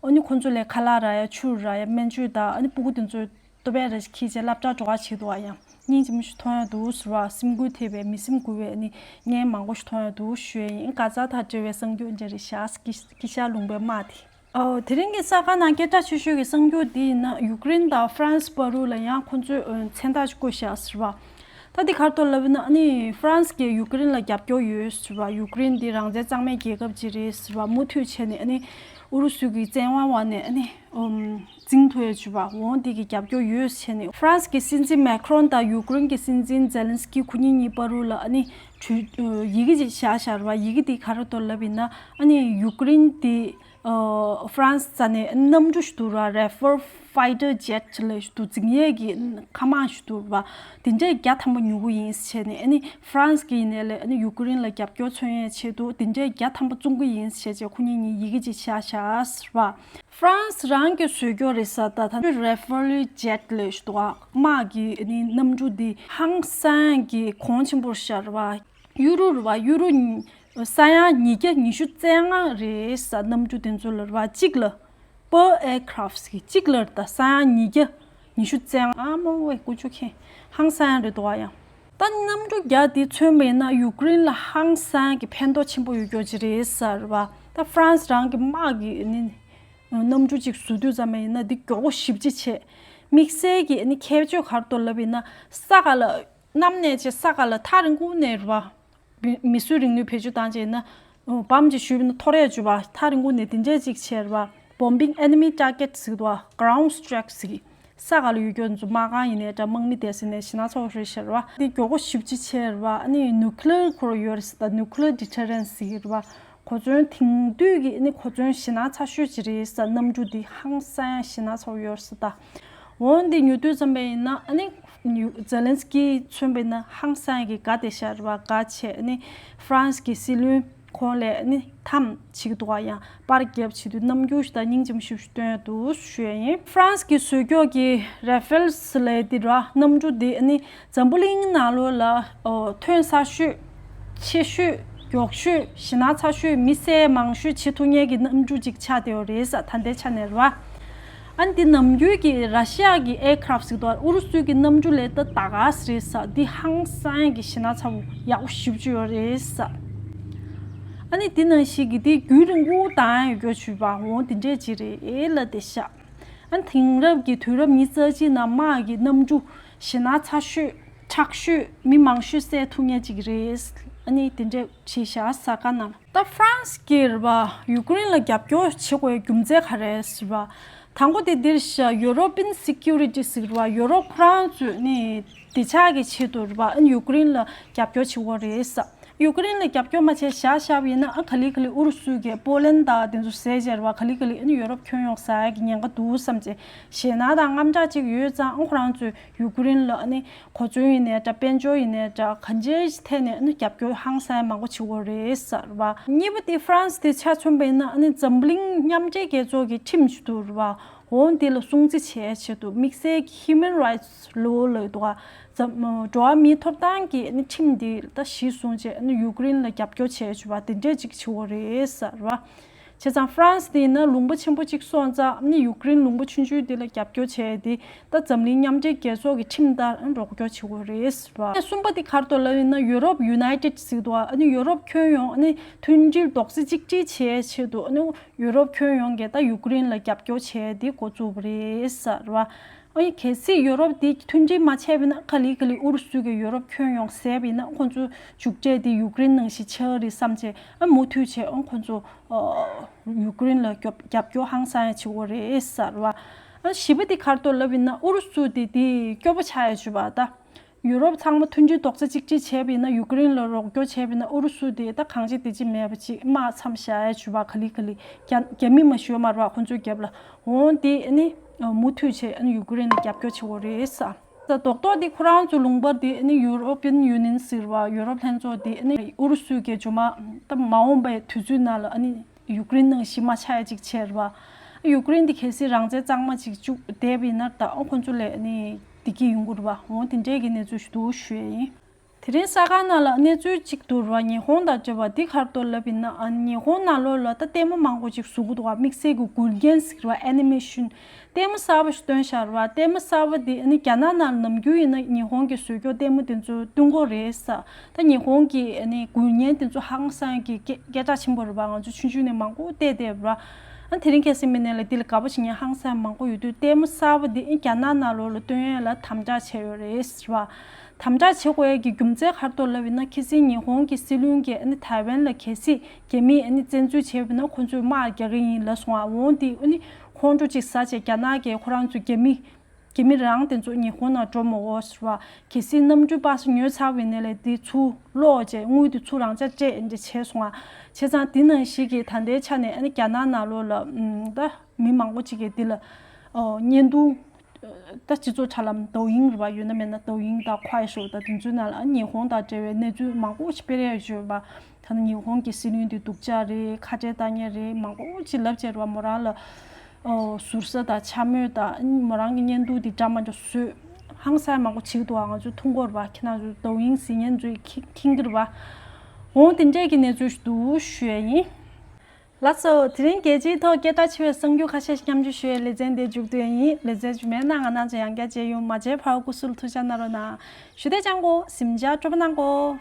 ཨ་ནི་ཁོང་ཚོ་ལས་ཁ་ལག་རག་ཡ། ཆུ་རག་ཡ། སྨན་བཅོས་དང་ཨ་ནི་སྤུ་གུ་དེ་ཚོ་ལྟོ་ཕད་རེ་ཞིག་འཁྱེར་བྱས་སློབ་གྲྭ་འགྲོ་ག་བྱེད་འདུག་པ། ཡང་སྙིང་རྗེ་མོ་ཞིག་མཐོང་ཡ་འདུག་ཟེར་བ། སེམས་འགུལ་ཐེབས་པའི་མི་སེམས་འགུལ་བའི་ཨ་ནི་བརྙན་མང་པོ་ཞིག་མཐོང་ཡ་འདུག་ཞུ་ཡ་ཡིན། གྷ་ཛ་དང་འབྲེལ་བའི་གསར་འགྱུར་འདི་འདྲ་རེད་ཤག་དཀྱིལ་ཤར་ལུང་པའི་དམག་དེ། ཨོ། དེ་རིང་གི་ས་ཁ་ནང་སྐད་གྲགས་ཆེ་ཤོས་ཀྱི་གསར་འགྱུར་འདི་ཡིན་ན་ཡུཀ་རེན་དང་ཧྥ་རན་སི་བར་དུ་ལ་ཡང་ཁོང་ཚོས་མཚན་རྟགས་ཅིག་བཀོད་བཞག་ཟེར་བ། ད་འདི་ག་རེ་འདུག་ལབ་ན་ཨ་ནི་ཧྥ་རན་སི་གིས་ཡུཀ་རེན་ལ་རྒྱབ་སྐྱོར་ཡོད་ཟེར་བ། ཡུཀ་རེན་འདི་རང་བཙན་གཙང་མའི་རྒྱལ་ཁབ་ཅིག་རེད་ཟེར་བ། མུ་མཐུད་བྱས་ནས་ཨ་ནི་ཨུ་རུ་སུ་གི་བཙན་དབང་འོག་ནས་ཨ་ནི་ཨོམ་འཛིང་ཐུབ་ཡ་བྱེད་པ། འོ་འདི་གི་རྒྱབ་སྐྱོར་ཡོད་ཟེར་བྱས་ནས་ཧྥ་རན་སི་གི་སྲིད་འཛིན་མེ་ཁྲོན་དང་ཡུཀ་རེན་གྱི་སྲིད་འཛིན་ཛེ་ལན་སི་ཀི་ཁོ་གཉིས་གཉིས་བར་དུ་ལ་ཨ་ནི་གྲོས་ཡི་གེ་ཅིག་བཞག་བཞག་རེད་བ། ཡི་གེ་འདི་ག་རེ་འདུག་ལབ་ཡིན་ན་ཨ་ནི་ཡུཀ་རེན་འདི། ཧྥ་རན་སི་རྩ་ནས་གནམ་གྲུ་ཞིག་འདུག་ར། Rafale fighter jet ལབ་ཞིག་འདུག་འཛིང་ཡས་ཀྱི་མཁའ་དམག་ཞིག་འདུག་ར། དེ་འདྲས་བརྒྱ་ཐམ་པ་ཉོ་གི་ཡིན་ཟེར་ནས་ཨ་ནི་ཧྥ་རན་སི་གི་ཡིན་ནའི་ལས་ཨ་ནི་ཡུཀ་རེན་ལ་རྒྱབ་སྐྱོར་མཚོན་ཡས་ཆེད་དུ་དེ་འདྲས་བརྒྱ་ཐམ་པ་བཙོང་གི་ཡིན་ཟེར་བྱས་ཁོ་གཉིས་གཉིས་ཡི་གེ་ཅིག་བཞག་བཞག་ཟེར་བ། ཧྥ་རན་སི་རང་གི་བཟོས་ཀྱོག་རེད་ཟེར། ད་ད་Rafale jet ལབ་ཞིག་འདུག་དམག་གི་ཨ་ནི་གནམ་གྲུ་འདི་ཧང་སང་གི་གོང་ཆེན་པོ་ཤར་བ། ཡུ་རོ་རུ་བ་ཡུ་རོ་ཉི་ས་ཡ་ཉིས་བརྒྱ་ཉི་ཤུ་རྩ་ལྔ་རེད་ཟེར། གནམ་གྲུ་དེ་ཚོ་ལ་རུ་བ་གཅིག་ལ་per aircraft ཟེར་གཅིག་ལ་ད་ས་ཡ་ཉིས་བརྒྱ་ཉི་ཤུ་རྩ་ལྔ། ཨ་མོ་ཝེ་ཀུ་ཅོ་ཁེ་ཧང་སང་རེད་འདུག་ཨ། ཡང་ད་གནམ་གྲུ་བརྒྱ་དེ་མཚོན་པ་ཡིན་ན་ཡུཀ་རེན་ལ་ཧང་སང་གི་ཕན་ཐོགས་ཆེན་པོ་ཡོད་ཀྱོག་ཅིག་རེད་ཟེར་བ། ད་ཧྥ་རན་སི་རང་གི་དམག་གི་ནི་གནམ་གྲུ་གཅིག་བཟོ་དུས་ཙམ་པ་ཡིན་ན་འདི་མགྱོགས་པོ་ཞེ་པོ་ཅིག་བྱེད། དམིགས་བསལ་གྱི་ནི་ཁྱད་ཆོས་ག་རེ་འདུག་ལབ་ཡིན་ན་ས་ག་ལ། གནམ་ནས་བྱས་ས་ག་ལ་ཐག་རིང་པོ་ནས་རེད་བ། མི་མི་གསོད་རིག་ནུས་བེད་སྤྱོད་བཏང་བྱས་ན། ཨོ། བམ་ཅིག་གཞུས་ན་ཐོར་ཡས་བྱུག་པ། ཐག་རིང་པོ་ནས་དེ་འདྲས་ཅིག་བྱས་རེད་བ། Bombing enemy target ཟེར་གི་འདུག་བ། Ground strike ཟེར་གི། ས་ག་ལ་ཡོད་རྒྱུ་ཚོ་དམག་ཁང་ཡིན་ནའི་འདྲ། དམག་མི་སྡེ་ཟིན་ནས་ཞེད་སྣང་ཚ་པོ་རེད་ཤག་རེད་བ། འདི་མགྱོགས་པོ་ཞེ་པོ་ཅིག་བྱས་རེད་བ། ཨ་ནི་nuclear ཁོ་རང་ཡོད་རེད་ཟེར། ད་nuclear deterrent ཟེར་གི་རེད་བ། གོ་མཚོན་དེང་དུས་ཀྱི་ནི་གོ་མཚོན་ཞེད་སྣང་ཚ་ཤོས་ཅིག་རེད་ཟེར། གནམ་གྲུ་འདི་ཧང་སང་ཞེད་སྣང་ཚ་པོ་ཡོད་ཟེར་ད། འོ་འདི་ཉོ་དུས་ཙམ་པ་ཡིན་ན་ཨ་ནི་ཛེ་ལན་སི་ཀི་མཚོན་པ་ཡིན་ན་ཧང་སང་གི་དགའ་བསྡད་ཤག་རེད་བ། དགའ་བྱས་ཨ་ནི་ཧྥ་རན་སི་གི་སྲིད་བློན་ཁོང་ལས་ཨ་ནི་འཐམ་བྱེད་ཀྱི་འདུག་ག་ཡང་པར་རྒྱབ་བྱེད་དུས་རྣམ་འགྱུར་ཞིག་དང་སྙིང་རྗེ་མོ་ཞིག་སྟོན་འདུག་ཞུ་ཡ་ཡིན། ཧྥ་རན་སི་གི་བཟོས་ཀྱོག་གི་Rafale ལབ་དེ་ར་གནམ་གྲུ་འདི་ཨ་ནི་འཛམ་བུ་གླིང་ནང་ལོགས་ལ་ཨོ་ཐོན་ས་ཤོས། ཆེ་ཤོས། མགྱོགས་ཤོས། ཞེད་སྣང་ཚ་ཤོས། མི་བསད་མང་ཤོས་བྱེད་ཐུབ་མཁན་གྱི་གནམ་གྲུ་ཅིག་ཆགས་བསྡད་ཡོད་རེད་ཟེར། ད་ལྟའི་ཆ་ནས་རེད་བ། ཨ་ནི་འདི་ནམ་རྒྱུན་གྱི་ར་ཤི་ཡ་གི་aircraft ཟེར་དུས་ཨུ་རུ་སུ་གི་གནམ་གྲུ་ལས་ད་དགའ་ས་རེད་ཟེར། འདི་ཧང་སང་གི་ཞེད་སྣང་ཚ་པོ་ཡག་པོ་ཞེ་པོ་ཅིག་ཡོད་རེད་ཟེར། ཨ་ནི་འདི་ནང་བཞིན་གྱི་འདི་རྒྱུན་རིང་པོ་བཏང་ཡ་ཡོད་རྒྱུ་བྱུས་པ་འོ་འདི་འདྲས་ཅིག་རེད་ལབ་བསྡད་ཤག་ཨ་ནི་དེང་རབས་ཀྱི་དུས་རབས་ཉི་ཤུ་རྩ་གཅིག་ནང་དམག་གི་གནམ་གྲུ་ཞེད་སྣང་ཚ་ཤོས་མཁྲེགས་ཤོས་མི་མང་ཤོས་བསད་ཐུབ་མཁན་ཅིག་རེད། ཨ་ནི་དེ་འདྲས་བྱས་ཤག་གསར་ཁང་ནང་། ད་ཧྥ་རན་སི་གིས་རེད་བ་ཡུཀ་རེན་ལ་རྒྱབ་སྐྱོར་བྱེད་དགོས་རྒྱུ་མཚན་ག་རེ་རེད་ཟེར་བ། དང་པོ་དེ་འདིར་ཤག European security ཟེར་བ། ཡོ་རོབ་ཁོ་རང་ཚོས་ནི་བདེ་འཇགས་ཀྱི་ཆེད་དུ་རེད་བ། ཨ་ནི་ཡུཀ་རེན་ལ་རྒྱབ་སྐྱོར་བྱེད་དགོས་རེད་ཟེར། ཡུཀ་རེན་ལ་རྒྱབ་སྐྱོར་མ་བྱས་བཞག་བཞག་པ་ཡིན་ན་ཨ་ག་ལེ་ག་ལེ་ཨུ་རུ་སུ་གིས་པོ་ལན་དང་དེ་ཚོ་བཟས་བྱས་རེད་བ། ག་ལེ་ག་ལེ་ཨ་ནི་ཡོ་རོབ་ཁྱོན་ཡོངས་ཟ་ཡ་གི་ཉེན་ཁ་འདུག་བསམ་བྱས་ཞེད་སྣང་དང་དངངས་སྐྲག་ཅིག་ཡོད་ཙང་ཨ་ཁོ་རང་ཚོས་ཡུཀ་རེན་ལ་ཨ་ནི་གོ་མཚོན་ཡིན་ནའི་འདྲ། དཔལ་འབྱོར་ཡིན་ནའི་འདྲ། གང་ཅིའི་ཐད་ནས་ཨ་ནི་རྒྱབ་སྐྱོར་ཧང་སང་མང་པོ་བྱེད་དགོས་རེད་ཟེར་བ། གཉིས་པ་དེ་ཧྥ་རན་སི་དེ་ཆ་མཚོན་པ་ཡིན་ན་ཨ་ནི་འཛམ་བུ་གླིང་མཉམ་འབྲེལ་རྒྱལ་ཚོགས་ཀྱི་ཁྲིམས་ཤིག་འདུག་རེད་བ། འོང་འདི་ལ་སྲུང་བརྩི་བྱེད་ཆེད་དུ་དམིགས་བསལ་གྱི་Human Rights Law ལབ་འདུག་ག་འཛམ་འགྲོ་བ་མིའི་ཐོབ་ཐང་གི་ཨ་ནི་ཁྲིམས་འདི་ད་གཞི་བཟུང་བྱས་ཨ་ནི་ཡུཀ་རེན་ལ་རྒྱབ་སྐྱོར་བྱེད་བཅུག་པ་དེ་འདྲས་ཅིག་བྱེད་དགོས་རེད་ཟེར་བ། བྱས་ཙང་ཧྥ་རན་སི་དེ་ཡིན་ན་ལུང་པ་ཆེན་པོ་གཅིག་སོང་ཙང་ཨ་ནི་ཡུཀ་རེན་ལུང་པ་ཆུང་ཆུང་དེ་ལ་རྒྱབ་སྐྱོར་བྱས་ཏེ་ད་འཛམ་གླིང་མཉམ་འབྲེལ་རྒྱལ་ཚོགས་ཀྱི་ཁྲིམས་ལྟར་ཨ་ནི་རོགས་སྐྱོར་བྱེད་དགོས་རེད་ཟེར་བ། ཨ་ནི་གསུམ་པ་དེ་ག་རེ་འདུག་ལབ་ཡིན་ན་ཡུ་རོབ་United ཟེར་འདུག་ཨ་ནི་ཡུ་རོབ་ཁྱོན་ཡོངས་ཨ་ནི་མཐུན་སྒྲིལ་རྡོག་རྩ་གཅིག་སྒྲིལ་བྱེད་ཆེད་དུ་ཨ་ནི་ཡུ་རོབ་ཁྱོན་ཡོངས་ཀྱིས་ད་ཡུཀ་རེན་ལ་རྒྱབ་སྐྱོར་བྱས་ཏེ་འགོ་བཙུགས་པ་རེད་ཟེར་བ། ཨ་ནི་གལ་སྲིད་ཡུ་རོབ་དེ་མཐུན་སྒྲིལ་མ་བྱས་པ་ཡིན་ན་ག་ལེ་ག་ལེ་ཨུ་རུ་སུ་གིས་ཡུ་རོབ་ཁྱོན་ཡོངས་བཟས་པ་ཡིན་ན་ཁོང་ཚོའི་མཇུག་འབྲས་དེ་ཡུཀ་རེན་ནང་བཞིན་ཆགས་ཀྱི་རེད་བསམ་བྱས་ཨ་མུ་མཐུད་བྱས་ཨ་ཁོང་ཚོ་ཨ་ཡུཀ་རེན་ལ་རྒྱབ་རྒྱབ་སྐྱོར་ཧང་སང་ཡ་བྱེད་དགོས་རེད་ཟེར་བ། ཨ་བཞི་པ་དེ་ག་རེ་འདུག་ལབ་ཡིན་ན་ཨུ་རུ་སུ་དེ་དེ་སྐྱོ་པོ་ཆགས་ཡ་བྱུས་པ་ད། ཡུ་རོབ་ཚང་མ་མཐུན་སྒྲིལ་རྡོག་རྩ་གཅིག་སྒྲིལ་བྱས་པ་ཡིན་ན་ཡུཀ་རེན་ལ་རོགས་སྐྱོར་བྱས་པ་ཡིན་ན་ཨུ་རུ་སུ་དེ་ད་གང་བྱེད་དེ་བྱེད་མེད་པ་ཅིག་དམག་མཚམས་བཞག་ཡ་བྱུས་པ་ག་ལེ་ག་ལེ་རྒྱ་རྒྱ་མི་མ་ཞུ་བ་མ་རེད་བ་ཁོང་ཚོའི་རྒྱབ་ལ་འོང་དེ་ཨ་ནི་མུ་མཐུད་བྱས་ཨ་ནི་ཡུཀ་རེན་ལ་རྒྱབ་སྐྱོར་བྱེད་དགོས་རེད་ས། ད་རྡོག་རྡོག་དེ་ཁོ་རང་ཚོ་ལུང་པར་དེ་ཨ་ནི་European Union ཟེར་བ་ཡུ་རོབ་ལྷན་ཚོགས་དེ་ཨ་ནི་ཨུ་རུ་སུ་གི་ཇོ་མ་ད་མ་འོངས་པའི་དུས་ཚོད་ནང་ལ་ཨ་ནི། ཡུཀ་རེན་ནང་ཞི་མ་ཆགས་ཡ་ཅིག་བྱས་རེད་བ། ཡུཀ་རེན་འདི་གལ་སྲིད་རང་བཙན་གཙང་མ་ཅིག་བཅུག་བསྡད་པ་ཡིན་ན་ད་ཨོ་ཁོ་ཚོ་ལས་ནི་བདེ་སྐྱིད་ཡོང་གི་རེད་བ། འོ་དེ་འདྲས་ཀྱི་གནས་ཚུལ་ཞིག་འདུག་ཞུ་ཡ་ཡིན། དེ་རིང་ས་ཁང་ནང་ལ་གནས་ཚུལ་གཅིག་འདུག་རེད་བ། ཉི་ཧོང་དང་འབྲེལ་བ་འདི་ག་རེ་འདུག་ལབ་ཡིན་ན་ཨ་ཉི་ཧོང་ནང་ལོགས་ལ་ད་ལྟད་མོ་མང་པོ་ཅིག་བཟོ་གི་འདུག་བ། དམིགས་བསལ་གྱི་མགུལ་རྒྱན་ཟེར་བ་ཨེ་ནི་མེ་ཤན། ལྟད་མོ་གསར་པ་ཞིག་བཏོན་བཞག་རེད་བ། ལྟད་མོ་གསར་པ་འདི་ཨ་ནི་རྒྱ་ནག་ནང་ནམ་རྒྱུན་ཡིན་ན་ཉི་ཧོང་གི་བཟོ་བཀོད་ལྟད་མོ་དེ་ཚོ་སྟོན་གྱི་རེད་ས། ད་ཉི་ཧོང་གི་ཨ་ནི་མགུལ་རྒྱན་དེ་ཚོ་ཧང་སང་གི་སྐད་སྐད་གྲགས་ཆེན་པོ་རེད་བ། ང་ཚོ་ཆུང་ཆུང་ནས་མང་པོ་བལྟས་བསྡད་རེད་བ། ཨ་དེ་རིང་ཁ་སང་མི་ནས་ལ་འདི་ལ་དགའ་པོ་བྱེད་མཁན་ཧང་སང་མང་པོ་ཡོད་དུས་ལྟད་མོ་གསར་པ་འདི་ཨ་རྒྱ་ནག་ནང་ལོགས་ལ་སྟོན་ཡས་ལ་དམ་དྲག་བྱས་ཡོད་རེད་ཟེར་བ། དམ་དྲག་བྱེད་དགོས་ཡས་ཀྱི་རྒྱུ་མཚན་ག་རེ་འདུག་ལབ་ཡིན་ན་ཁ་སང་ཉི་ཧོང་གི་སྲིད་བློན་གྱིས་ཨ་ནི་ཐའེ་ཝན་ལ་གལ་སྲིད་རྒྱ་མིས་ཨ་ནི་བཙན་འཛུལ་བྱས་པ་ཡིན་ན་ཁོང་ཚོས་དམག་རྒྱག་གི་ཡིན་ལབ་སོང་བ། འོང་དེ་ཨ་ནི། ཁོང་ཁྲོ་ཅིག་ཟ་བྱས་རྒྱ་ནག་གིས་ཁོ་རང་ཚོའི་རྒྱ་མི། རྒྱ་མི་རང་དེ་ཚོ་ཉི་ཧོང་ནང་འགྲོ་མི་དགོས་ཟེར་བ། གལ་སྲིད་གནམ་གྲུ་པ་སེ་ཉོས་ཚར་བའི་ནས་ལས་དེ་ཚུར་སློག་བྱས་དངུལ་དེ་ཚུར་རང་འཇགས་སྤྲད་འདྲ་བྱས་སོང་ང་། བྱས་ཙང་དེ་ནང་བཞིན་གྱི་ད་ལྟའི་ཆ་ནས་ཨ་ནི་རྒྱ་ནག་ནང་ལོགས་ལ་ཨམ་ད་མི་མང་པོ་ཅིག་གིས་དེ་ལ་ཨོ་བརྙན་ཐུང་ད་སྤྱི་ཚོགས་དྲ་ལམ་抖音རེད་བ། ཡོད་ན་མེད་ན་抖音དང་快手དང་དེ་ཚོའི་ནང་ལ་ཨ་ནི་ཉི་ཧོང་དང་འབྲེལ་བའི་གནས་ཚུལ་མང་པོ་ཞིག་སྤེལ་ཡ་ཡོད་པ། ད་ནི་ཉི་ཧོང་གི་སྲིད་བློན་དེ་སྡུག་ཅག་རེད། ཁ་བྲལ་བཏང་མཁན་རེད། མང་པོ་ཅིག་ལབ་བྱས་རེད་བ། མོ་རང་ལ་ཨོ་ཟུར་ཟ་དང་འཕྱ་སྨོད་དང་མོ་རང་གི་བརྙན་ཐུང་དེ་འདྲ་མ་འདྲ་བཟོས་ཧང་སང་མང་པོ་བྱེད་འདུག་ཨ་ང་ཚོས་མཐོང་གི་རེད་བ། ཁྱེད་རང་ཚོས་抖音ཟེར་མཁན་ཚོས་མཁྱེན་མཁྱེན་གྱི་རེད་བ། འོང་དེ་འདྲས་ཀྱི་གནས་ཚུལ་ཞིག་འདུག་ཞུ་ཡ་ཡིན། ལགས་སོ། དེ་རིང་རྒྱལ་སྤྱིའི་ཐོག་སྐད་གྲགས་ཆེ་བའི་གསར་འགྱུར་ཁ་ཤས་ཤིག་མཉམ་སྤྱོད་ཞུ་བའི་ལེ་ཚན་འདི་མཇུག་བསྡུ་ཡ་ཡིན། ལེ་ཚན་རྗེས་མའི་ནང་ང་རང་ཚོ་ཡང་བསྐྱར་མཇལ་ཡོང་། མ་མཇལ་བར་སྐུ་གཟུགས་ལ་ཐུགས་ཅག་གནང་རོགས་གནང་། ཞུ་བདེ་ཅང་གོ་གཟིམ་འཇག་སྤྲོ་པོ་གནང་གོ།